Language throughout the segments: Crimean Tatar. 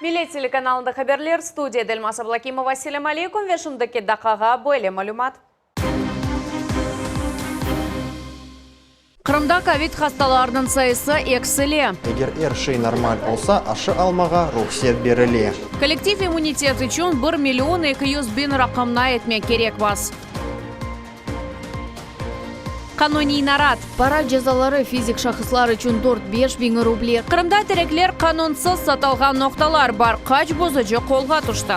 Millet telekanalında haberler, studiyada Elmaz Ablakimova. Selâm aleyküm ve şimdiki daqqağa böyle malümat. Qırımda kovid hastalarınıñ sayısı eksile. Eger er şey normal olsa, aşı almağa ruhset berile. Kollektiv immunitet içün bir million 200 biñ raqamına etmek kerekmiz. Qanuniy narat. Para cezaları fizik şahıslar içün dört-beş biñ ruble. Qırımda terekler qanunsız satılğan noqtalar bar, qaç bozucı qolğa tüşti.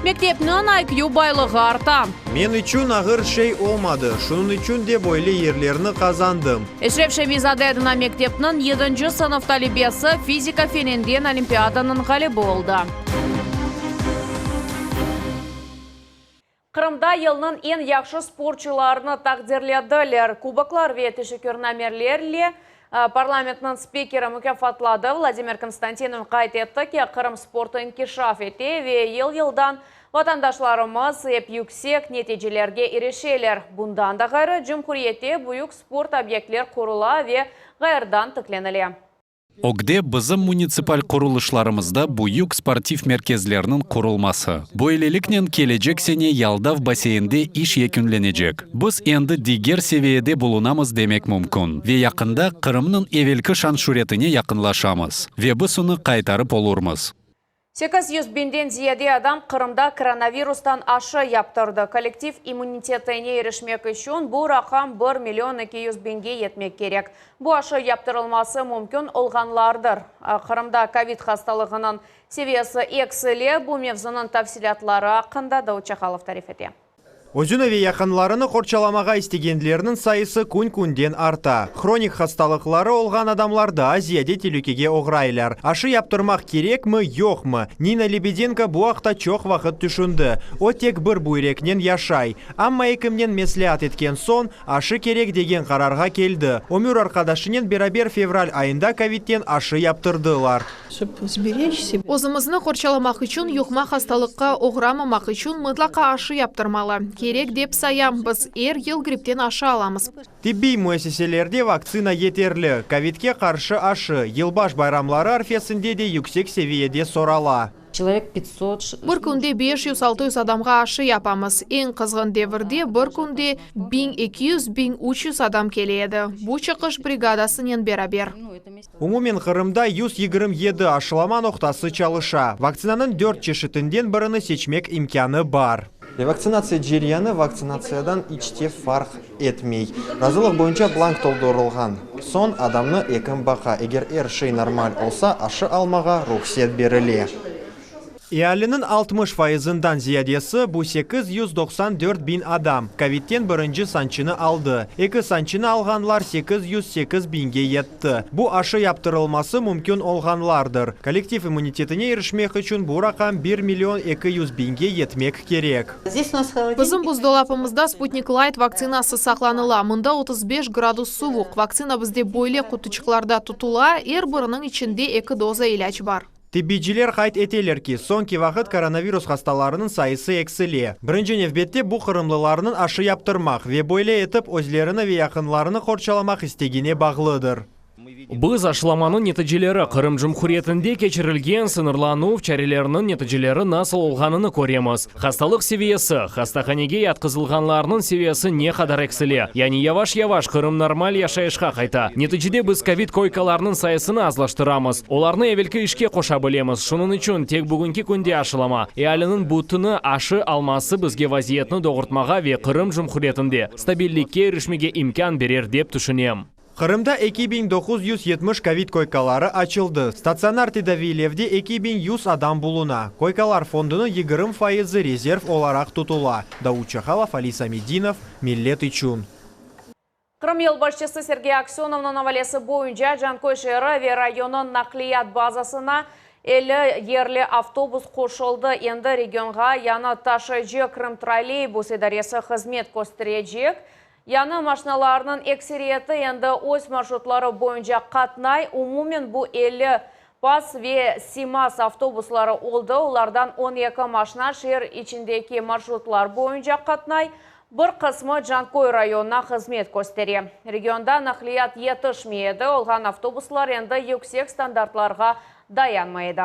Mektepniñ IQ baylığı arta. Men içün ağır şey olmadı, şunıñ içün de böyle yerlerni qazandım. Eşref Şemizade adına mektepniñ yedinci sınıf talebesi fizika feninden olimpiadanıñ ğalibi oldı. Qırımda yılnıñ eñ yahşı sportçularını taqdirlediler. Kuboklar ve teşekkürnamelerle parlamentniñ spikeri mukâfatladı. Vladimir Konstantinov qayd etti ki, Qırım sportı inkişaf ete ve yıl-yıldan vatandaşlarımız ep yüksek neticelerge irişeler. Bundan da ğayrı, cumhuriyette büyük sport obyektler qurula ve ğayırdan tiklenile. Ögde bizim munitsipal qurulışlarımızda büyük sportiv merkezlerniñ qurulması. Böyleliknen, kelecek sene Yaldav basseynde iş yekünlenecek. Biz endi diger seviyede bulunamız demek mümkün. Ve yaqında Qırımnıñ evelki şan-şüretine yaqınlaşamız. Ve biz onı qaytarıp olurmız. 800 biñden ziyade adam Qırımda koronavirustan aşı yaptırdı. Kollektiv immunitetine irişmek içün bu raqam bir million 200 biñge yetmek kerek. Bu aşı yaptırılması mümkün olğanlardır. Qırımda kovid hastalığınıñ seviyesi eksile. Bu mevzunıñ tafsilâtları aqqında Davut Çakalov tarif ete. Özüni ve yaqınlarını qorçalamağa istegenlerniñ sayısı kün-künden arta. Hronik hastalıqları olğan adamlar daa ziyade telükege oğraylar. Aşı yaptırmaq kerekmi, yoqmı? Nina Lebedenko bu aqta çoq vaqıt tüşündi. O, tek bir büyreknen yaşay. Amma ekimnen mesleat etken soñ, aşı kerek degen qararğa keldi. Ömür arqadaşınen beraber fevral ayında kovidten aşı yaptırdılar. Özümizni qorçalamaq içün, yuqma hastalıqqa oğramamaq içün mıtlaqa aşı yaptırmalı. Kerek dep sayam, biz er yıl gripten aşı alamız. Tibbiy müessiselerde vaktsina yeterli, kovidke qarşı aşı yılbaş bayramları arfesinde de yüksek seviyede sorala. Bir künde 500-600 adamğa aşı yapamız. Eñ qızğın devirde bir künde 1200, 1300 adam kele edi. Bu çıqış brigadasınen beraber. Umumen Qırımda 127 aşılama noqtası çalışa. Vaktsinanıñ dört çeşitinden birini seçmek imkânı bar. Revaktsinatsiya ceryanı vaktsinatsiyadan iç te farq etmey. Razılıq boyunca blank toldurılğan soñ adamnı ekim baqa. Eger er şey normal olsa, aşı almağa ruhset berile. Ealiniñ 60 fayızından ziyadesi, bu 894 biñ adam, kovidten birinci sançını aldı. Eki sançını alğanlar 808 biñge yetti. Bu aşı yaptırılması mümkün olğanlardır. Kollektiv immunitetine irişmek içün bu raqam bir million 200 biñge yetmek kerek. Bizim buzdolapımızda Sputnik Layt vaktsinası saqlanıla. Mında 35 gradus suvuq. Vaktsina bizde böyle qutuçıqlarda tutula, er biriniñ içinde eki doza ilâc bar. Tibbiyciler qayd eteler ki, soñki vaqıt koronavirus hastalarınıñ sayısı eksile. Birinci nevbette bu qırımlılarnıñ aşı yaptırmaq ve böyle etip özlerini ve yaqınlarını qorçalamaq istegine bağlıdır. Biz aşılamanıñ neticeleri, Qırım Cumhuriyetinde keçirilgen sıñırlanuv çareleriniñ neticeleri nasıl olğanını köremiz. Hastalıq seviyesi, hastahanege yatqızılğanlarnıñ seviyesi ne qadar eksile. Yani yavaş-yavaş Qırım normal yaşayışqa qayta. Neticede biz kovid koykalarnıñ sayısını azlaştıramız. Olarnı evelki işke qoşa bilemiz. Şunıñ içün tek bugünki künde aşılama, ealiniñ bütüni aşı alması bizge vaziyetni doğurtmağa ve Qırım Cumhuriyetinde stabillikke irişmege imkân berer dep tüşünem. Qırımda 2970 kovid koykaları açıldı. Statsionar tedaviylevde 2100 adam buluna. Koykalar fondunıñ 20 fayızı rezerv olaraq tutula. Davut Çakalov, Ali Samedinov, Millet içün. Qırım yolbaşçısı Sergey Aksönovnıñ avalesi boyunca Canköy şeeri ve rayonınıñ naqliyat bazasına 50 yerli avtobus qoşuldı. Endi regionğa yañı taşıyıcı Krımtrolleybus idaresi hızmet kösterecek. Yañı maşinalarnıñ ekseriyeti endi öz marşrutları boyunca qatnay. Umumen bu 50 PAZ ve SİMAZ avtobusları oldı, olardan 12 maşina şeer içindeki marşrutlar boyunca qatnay. Bir qısmı Canköy rayonına hızmet köstere. Regionda naqliyat yetişmey edi, olğan avtobuslar endi yüksek standartlarğa dayanmay edi.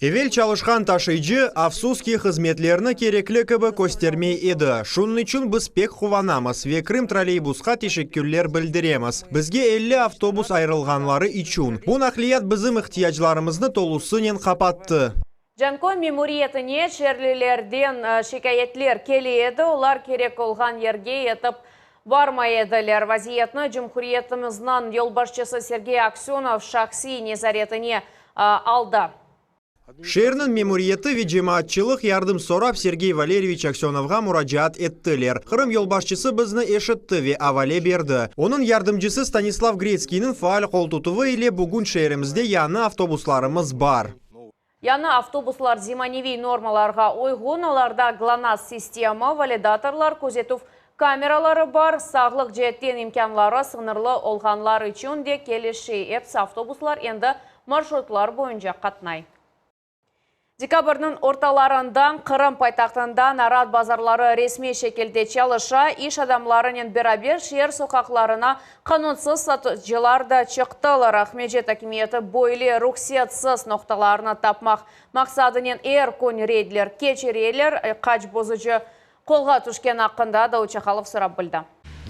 Evel çalışqan taşıyıcı, afsus ki, hızmetlerni kerekli kibi köstermey edi. Şunıñ içün biz pek quvanamız ve Krımtrolleybusqa teşekkürler bildiremiz, bizge 50 avtobus ayırılğanları içün. Bu naqliyat bizim ihtiyaclarımıznı tolusınen qapattı. Canköy memuriyetine şeerlilerden şikâyetler kele edi, olar kerek olğan yerge yetip barmay ediler. Vaziyetni cumhuriyetimizniñ yolbaşçısı Sergey Aksönov şahsiy nezaretine aldı. Şeerniñ memuriyeti ve cemaatçılıq yardım sorap Sergey Valeryeviç Aksönovğa muracaat ettiler. Qırım yolbaşçısı bizni eşitti ve avale berdi. Onıñ yardımcısı Stanislav Gretskiyniñ faal qoltutuvı ile bugün şeerimizde yañı avtobuslarımız bar. Yañı avtobuslar zemaneviy normalarğa uyğun, olarda GLONASS sistemi, validatorlar, közetüv kameraları bar, sağlıq ceetten imkânları sıñırlı olğanlar içün de kelişe. Episi avtobuslar endi marşrutlar boyunca qatnay. Dekabrniñ ortalarından Qırım paytahtında narat bazarları resmiy şekilde çalışa. İş adamlarınen beraber şeer soqaqlarına qanunsız satıcılar da çıqtılar. Aqmescit akimiyeti böyle ruhsetsiz noqtalarnı tapmaq maqsadınen er kün reydler keçireler. Qaç bozucı qolğa tüşkeni aqqında Davut Çakalov sorap bildi.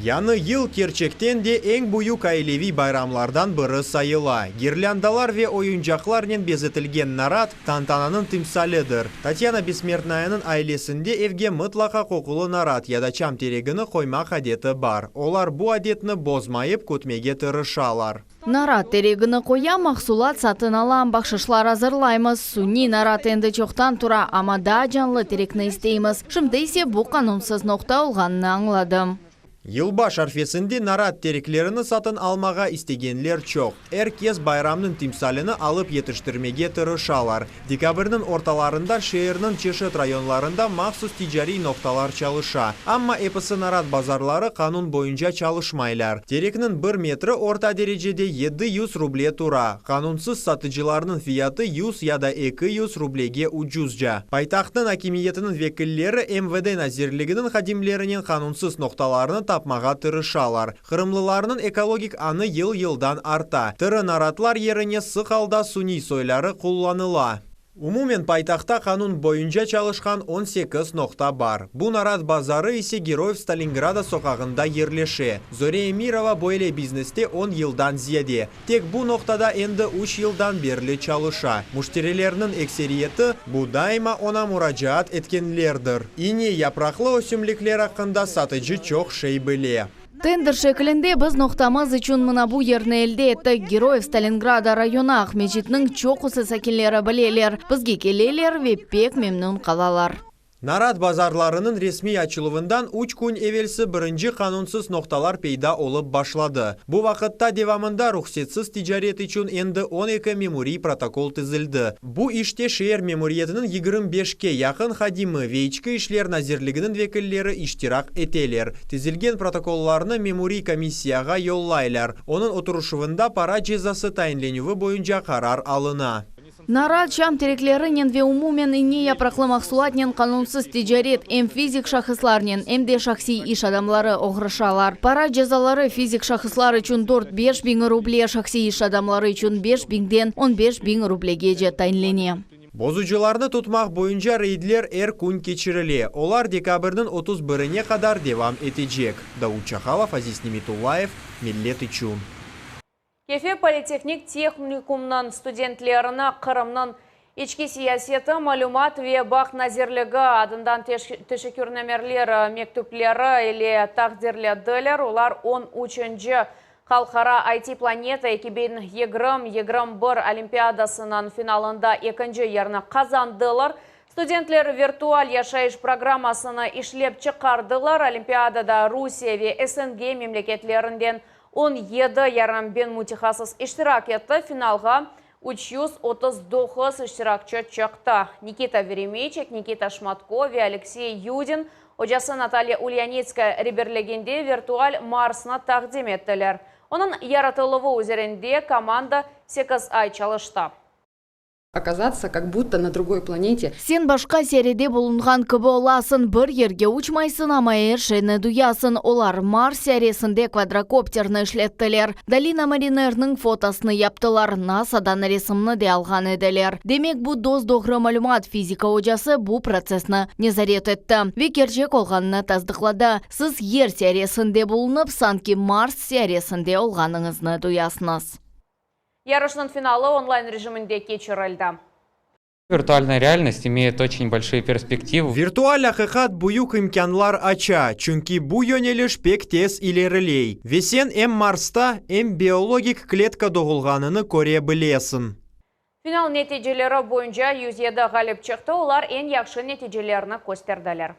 Yañı yıl kerçekten de eñ büyük aileviy bayramlardan biri sayıla. Girlândalar ve oyuncaqlarnen bezetilgen narat tantananıñ timsalidir. Tatyana Bessmertnayanıñ ailesinde evge mıtlaqa qoqulı narat ya da çam teregini qoymaq adeti bar. Olar bu adetni bozmayıp kütmege tırışalar. Narat teregini qoyam, mahsulat satın alam, bahşışlar azırlaymız. Suniy narat endi çoqtan tura, amma daa canlı terekni isteymiz. Şimdi ise bu qanunsız noqta olğanını añladım. Yılbaş arfesinde narat tereklerini satın almağa istegenler çoq. Er kes bayramnıñ timsalini alıp yetiştirmege tırışalar. Dekabrniñ ortalarında şeerniñ çeşit rayonlarında mahsus ticariy noqtalar çalışa. Amma episi narat bazarları qanun boyunca çalışmaylar. Terekniñ bir metri orta derecede 700 ruble tura. Qanunsız satıcılarnıñ fiyatı 100 ya da 200 rublege ucuzca. Paytahtnıñ akimiyetiniñ vekilleri MVD nazirliginiñ hadimlerinen qanunsız noqtalarnı tapmağa tırışalar. Qırımlılarnıñ ekologik añı yıl-yıldan arta. Tiri naratlar yerine sıq alda suniy soyları qullanıla. Umumen paytahtta qanun boyunca çalışqan 18 noqta bar. Bu narat bazarı ise Geroyev Stalingrada soqağında yerleşe. Zore Emirova böyle bizneste 10 yıldan ziyade. Tek bu noqtada endi 3 yıldan berli çalışa. Müşterilerniñ ekseriyeti bu daima oña muracaat etkenlerdir. İne yapraqlı ösümlikler aqqında satıcı çoq şey bile. Tender şeklinde biz noqtamız içün mına bu yerni elde ettik. Geroyev Stalingrada rayonı Aqmescitniñ çoqusı sakinleri bileler. Bizge keleler ve pek memnün qalalar. Narat bazarlarınıñ resmiy açıluvından 3 kün evelsi birinci qanunsız noqtalar peyda olıp başladı. Bu vaqıtta devamında ruhsetsiz ticaret içün endi 12 memuriy protokol tizildi. Bu işte şeer memuriyetiniñ 25-ke yaqın hadimi ve İçki işler nazirliginiñ vekilleri iştirak eteler. Tizilgen protokollarnı memuriy komissiyağa yollaylar. Onıñ oturışuvında para cezası tayinlenüvi boyunca qarar alına. Narat, çam tereklerinen ve umumen ine yapraqlı mahsulatnen qanunsız ticaret em fizik şahıslarnen, em de şahsiy iş adamları oğraşalar. Para cezaları fizik şahıslar içün 4-5 biñ ruble, şahsiy iş adamları içün 5 biñden 15 biñ rublegece tayinlene. Bozucılarnı tutmaq boyunca reydler er kün keçirile. Olar dekabrniñ 31-ine qadar devam etecek. Davut Çahalov, Aziz Nimetullayev, Millet içün. Kefe politehnik tehnikumnıñ studentlerini Qırımnıñ içki siyaseti, malümat ve bağ nazirligi adından teşekkürnameler mektüpleri ile taqdirlediler. Olar 13-nci Halqara IT Planeta 2020-21 olimpiadasınıñ finalında ekinci yerni qazandılar. Studentler virtual yaşayış programmasını işlep çıqardılar. Olimpiadada Rusiye ve SNG memleketlerinden 17,5 biñ mütehassıs iştirak etti. Finalğa 339 iştirakçi çıqtı. Nikita Veremeyçik, Nikita Şmatko ve Aleksey Yudin ocası Natalya Ulyanitskaya reberliginde virtual Marsnı taqdim ettiler. Onıñ yaratıluvı üzerinde komanda 8 ay çalıştı. Оказаться как будто на другой планете. Sen başqa seyyarede bulunğan kibi olasıñ, bir yerge uçmaysıñ, amma er şeyni duyasıñ. Olar Mars seyyaresinde kvadrokopterni işlettiler. Dolina Marinerniñ fotosını yaptılar, NASAdan resimni de alğan ediler. Demek, bu dos-doğru malümat, fizika ocası bu protsessni nezaret etti ve kerçek olğanını tasdıqladı. Siz Yer seyyaresinde bulunıp, sanki Mars seyyaresinde olğanıñıznı duyasıñız. Yarışnıñ finalı onlayn rejiminde keçirildi. Виртуальная реальность имеет очень большие перспективы. Virtual aqiqat büyük imkânlar aça, çünki bu yöneliş pek tez ileriley. Ve sen em Marsta, em biologik kletka doğulğanını köre bilesiñ. Final neticeleri boyunca 107 ğalip çıqtı, olar eñ yahşı neticelerini kösterdiler.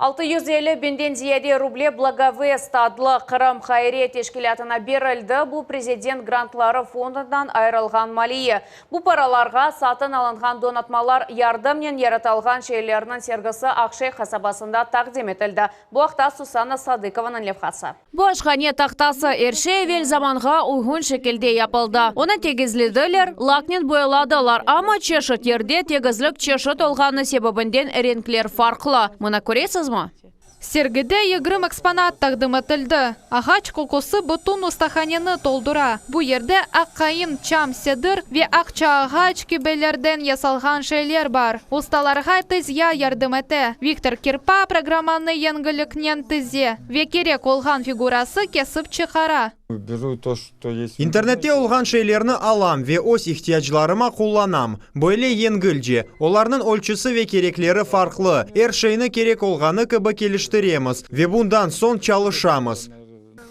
650 biñden ziyade ruble Blagovest adlı Qırım hayriye teşkilâtına berildi. Bu prezident grantları fondundan ayırılğan maliye. Bu paralarğa satın alınğan donatmalar yardımnen yaratılğan şeylerniñ sergisi Aqşeyh qasabasında taqdim etildi. Bu aqta Susanna Sadıkovanıñ levhası. Bu aşhane tahtası er şey evel zamanğa uyğun şekilde yapıldı. Onı tegizlediler, laknen boyaladılar, amma çeşit yerde tegizlik çeşit olğanı sebebinden renkler farqlı. Mına köresizmi? Sergide 20 eksponat taqdim etildi. Ağaç qoqusı bütün ustahaneni toldura. Bu yerde aq qayın, çam, sedir ve aqça ağaç kibilerden yasalğan şeyler bar. Ustalarğa tezya yardım ete. Viktor Kirpa programmanı yengilliknen tize ve kerek olğan figurası kesip çıqara. Беру то, что есть. İnternette olğan şeylerni alam ve öz ihtiyaclarıma qullanam. Böyle yengilce. Olarnıñ ölçüsi ve kerekleri farqlı. Er şeyni kerek olğanı kibi keliştiremiz ve bundan soñ çalışamız.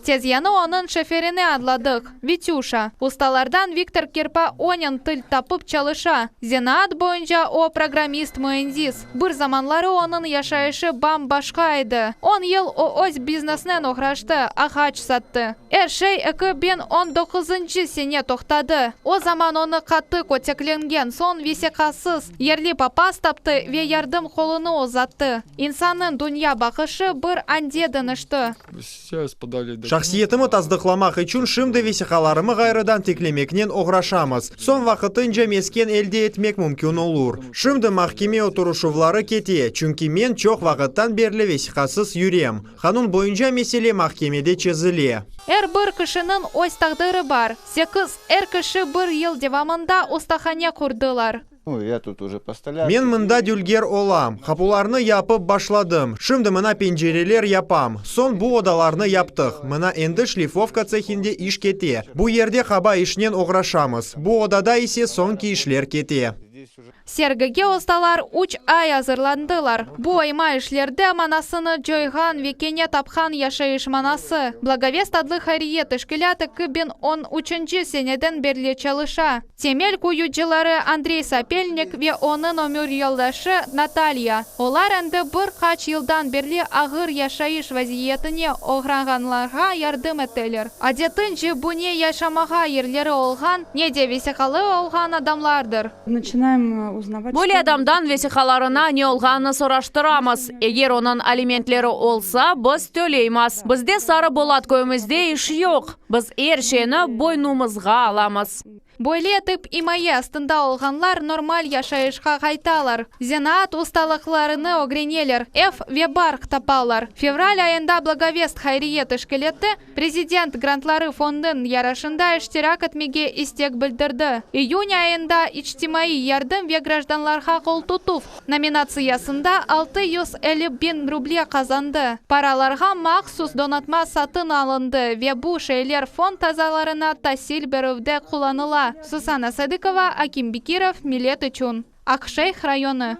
Tezyanı onıñ şoferine adladıq. Vitюша. Ustalardan Viktor Kirpa onen til tapıp çalışa. Zenaat boyunca o programmist müendis. Bir zamanları onıñ yaşayışı bam-başqa edi. 10 yıl o öz biznesinen oğraştı, ağaç sattı. Er şey 2019 sene toqtadı. O zaman onı qattı köteklengen soñ vesiqasız yerli papaz taptı ve yardım qolunı uzattı. İnsannıñ dünya baqışı bir ande deñişti. Сейчас подали Şahsiyetimi tasdıqlamaq içün şimdi vesiqalarımı ğayrıdan tiklemeknen oğraşamız. Soñ vaqtınca mesken elde etmek mümkün olur. Şimdi mahkeme oturışuvları kete, çünki men çoq vaqıttan berli vesiqasız yürem. Qanun boyunca mesele mahkemede çezile. Er bir kişiniñ öz taqdiri bar. 8 er kişi bir yıl devamında ustahane qurdılar. Ну, я тут уже по столярке. Men mında dülger olam. Qapularnı yapıp başladım. Şimdi mına pencereler yapam. Soñ bu odalarnı yaptıq. Mına endi şlifovka tsehinde iş kete. Bu yerde qaba işnen oğraşamız. Bu odada ise soñki işler kete. Здесь уже Sergige ustalar 3 ay azırlandılar. Bu oyma işlerde manasını coyğan ve kene tapqan yaşayış manası. Blagovest adlı hayriye teşkilâtı 2013 seneden berli çalışa. Temel qoyucıları Andrey Sapelnik ve onıñ ömür yoldaşı Natalya. Olar endi bir qaç yıldan berli ağır yaşayış vaziyetine oğrağanlarğa yardım eteler. Adetince bu ne yaşamağa yerleri olğan, ne de vesiqalı olğan adamlardır. Начинаем узнавать. Böyle adamdan vesiqalarına ne olğanını soraştıramız. Eger onıñ alimentleri olsa, biz töleymiz. Bizde Sarı Bolat köyümizde iş yoq. Biz er şeyni boynumızğa alamız. Böyle etip imaye astında olğanlar normal yaşayışqa qaytalar. Zenaat ustalıqlarını ögreneler, ev ve barq tapalar. Fevral ayında Blagovest hayriye teşkilâtı Prezident grantları fondunıñ yarışında iştirak etmege istek bildirdi. İyün ayında içtimaiy yardım ve grajdanlarğa qol tutuv nominatsiyasında 650 biñ ruble qazandı. Paralarğa mahsus donatma satın alındı ve bu şeyler fond azalarına tasil berüvde qullanıla. Susanna Sadıkova, Akim Bekirov, Millet içün. Aqşeyh rayonı.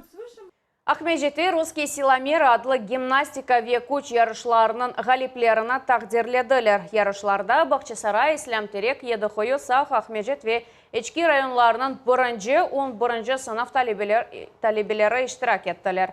Aqmescitte Русский силомер adlı gimnastika ve küç yarışlarınıñ ğaliplerini taqdirlediler. Yarışlarda Bağçasaray, İslâm Terek, Yedi Quyu, Saq, Aqmescit ve İçki rayonlarınıñ birinci, 11 sınıf talebeleri iştirak ettiler.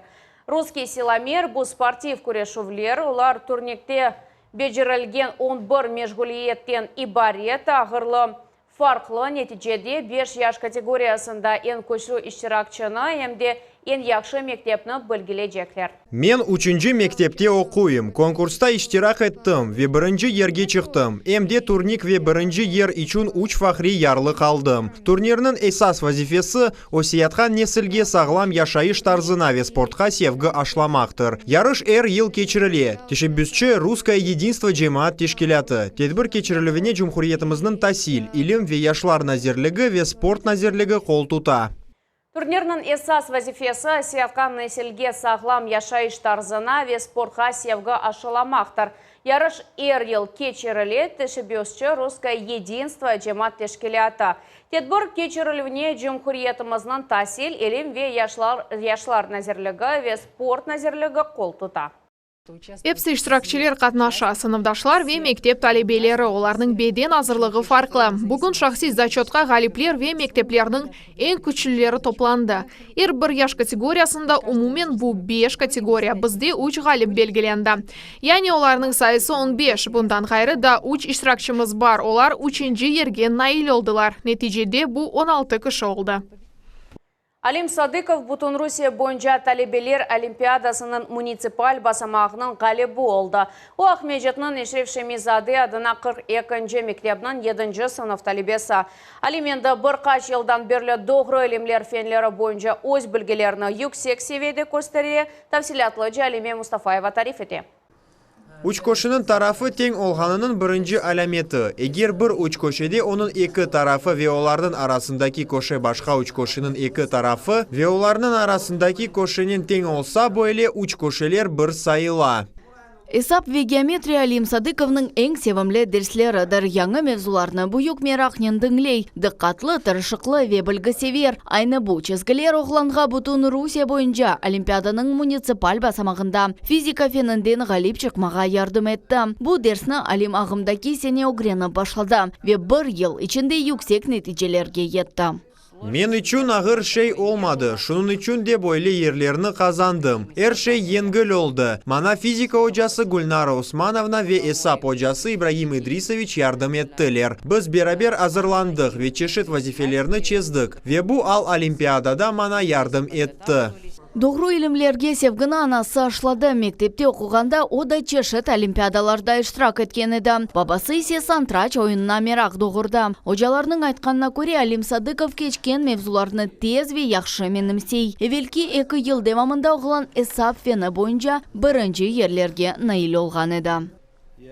Русский силомер bu sportiv küreşüvler, olar turnikte becerilgen 11 meşğuliyetten ibaret ağırlı farqlı neticede 5 yaş kategoriyasında eñ küçlü iştirakçını em de. Eñ yahşı mektepni belgilecekler. Men üçünci mektepte oquyım. Konkursta iştirak ettim ve birinci yerge çıqtım. Em de turnik ve birinci yer içün üç fahriy yarlıq aldım. Turnirniñ esas vazifesi, öseyatqan nesilge sağlam yaşayış tarzına ve sportqa sevgi aşlamaqtır. Yarış er yıl keçirile. Teşebbüsçi, Russkoye yedinstvo cemaat teşkilâtı. Tedbir keçirilüvine cumhuriyetimizniñ Tasil, ilim ve yaşlar nazirligi ve Sport nazirligi qol tuta. Turnirniñ esas vazifesi, öseyatqan nesilge sağlam yaşayış tarzına ve sportqa sevgi aşılamaqtır. Yarış er yıl keçirile, teşebbüsçi, Russkoye yedinstvo cemaat teşkilâtı. Tedbir keçirilüvine cumhuriyetimizniñ Tasil, ilim ve yaşlar nazirligi ve Sport nazirligi qol tuta. Episi iştirakçiler qatnaşa, sınıfdaşlar ve mektep talebeleri, olarnıñ beden azırlığı farqlı. Bugün şahsiy zaçötqa ğalipler ve mekteplerniñ eñ küçlüleri toplandı. Er bir yaş kategoriyasında, umumen bu beş kategoriya, bizde üç ğalip belgilendi. Yani olarnıñ sayısı on beş. Bundan ğayrı, daa üç iştirakçimiz bar, olar üçünci yerge nail oldılar. Neticede bu 16 kişi oldı. Alim Sadıkov Bütünrusiye boyunca talebeler olimpiadasınıñ munitsipal basamağınıñ ğalibi oldı. O, Aqmescitniñ Eşref Şemi-zade adına 42-nci mektepniñ yedinci sınıf talebesi. Alim endi bir qaç yıldan berli doğru ilimler fenleri boyunca öz bilgilerini yüksek seviyede köstere, tafsilâtlıca Alime Mustafayeva tarif ete. Üçköşeniñ tarafı teñ olğanınıñ birinci alâmeti, eger bir üçköşede onıñ eki tarafı ve olarnıñ arasındaki köşe başqa üçköşeniñ eki tarafı ve olarnıñ arasındaki köşenen teñ olsa, böyle üçköşeler bir sayıla. Esap ve geometriya Alim Sadıkovnıñ eñ sevimli dersleridir. Yañı mevzularnı büyük meraqnen diñley. Diqqatlı, tırışıqlı ve bilgisever. Aynı bu çizgiler oğlanğa bütün Rusiye boyunca olimpiadanıñ munitsipal basamağında fizika feninden ğalip çıqmağa yardım etti. Bu dersni Alim ağımdaki sene ögrenip başladı ve bir yıl içinde yüksek neticelerge yetti. Men içün ağır şey olmadı, şunıñ içün de böyle yerlerni qazandım. Er şey yengil oldı. Maña fizika ocası Gülnara Osmanovna ve esap ocası İbragim İdrisoviç yardım ettiler. Biz beraber azırlandıq ve çeşit vazifelerni çezdik, ve bu al olimpiadada maña yardım etti. Doğru ilimlerge sevgini anası aşladı. Mektepte oquğanda o da çeşit olimpiadalarda iştirak etken edi. Babası ise santraç oyunına meraq doğurdı. Ocalarnıñ aytqanına köre, Alim Sadıkov keçken mevzularnı tez ve yahşı menimsey. Evelki eki yıl devamında oğlan esap feni boyunca birinci yerlerge nail olğan edi.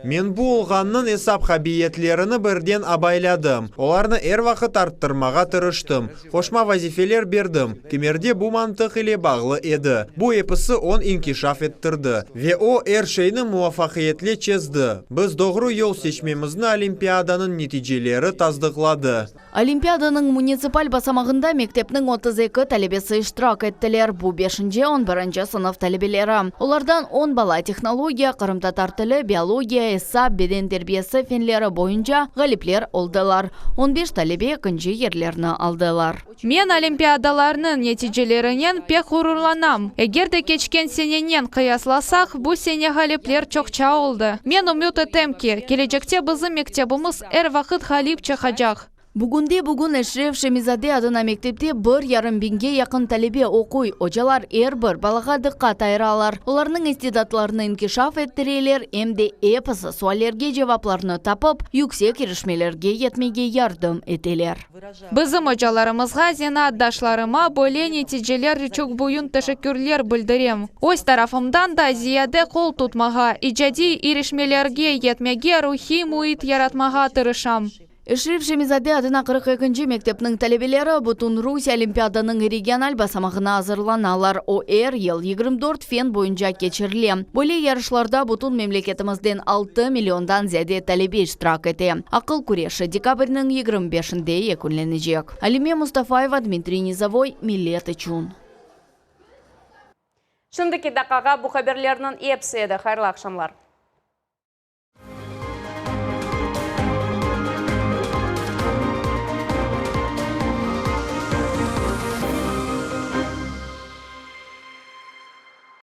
Men bu olğannıñ esap qabiliyetlerini birden abayladım, olarnı er vaqıt arttırmağa tırıştım, qoşma vazifeler berdim, kimerde bu mantıq ile bağlı edi. Bu episi on inkişaf ettirdi. Ve o, er şeyni muvafaqiyetle çezdi. Biz doğru yol seçmemizni olimpiadanıñ neticeleri tasdıqladı. Olimpiadanıñ munitsipal basamağında mektepniñ 32 talebesi iştirak ettiler, bu beşinci, on birinci sınıf talebeleri. Olardan on bala tehnologiya, qırımtatar tili, biologiya, esap, beden terbiyesi fenleri boyunca ğalipler oldılar. On beş talebe ekinci yerlerni aldılar. Men olimpiadalarnıñ neticelerinen pek ğururlanam. Eger de keçken senenen qıyaslasaq, bu sene ğalipler çoqça oldı. Men ümüt etem ki, kelecekte bizim mektebimiz er vaqıt ğalip çıqacaq. Bugünde-bugün Eşref Şemizade adına mektepte bir yarım biñge yaqın talebe oquy. Ocalar er bir balağa diqqat ayıralar, olarnıñ istidatlarını inkişaf ettireler, em de episi suallerge cevaplarnı tapıp, yüksek irişmelerge yetmege yardım eteler. Bizim ocalarımızğa, zenaatdaşlarıma böyle neticeler içün büyün teşekkürler bildirem. Öz tarafımdan da ziyade qol tutmağa, icadiy irişmelerge yetmege ruhiy müit yaratmağa tırışam. Eşref Şemizade adına 42-nci mektepniñ talebeleri Bütün Rusiye olimpiadanıñ regional basamağına azırlanalar. O, er yıl 24 fen boyunca keçirile. Böyle yarışlarda bütün memleketimizden altı milliondan ziyade talebe iştirak ete. Aqıl küreşi dekabrniñ 25-inde yekünlenecek. Alime Mustafayeva, Dmitriy Nizovoy, Millet içün. Şimdiki daqqağa bu haberlerniñ episi edi. Hayırlı aqşamlar.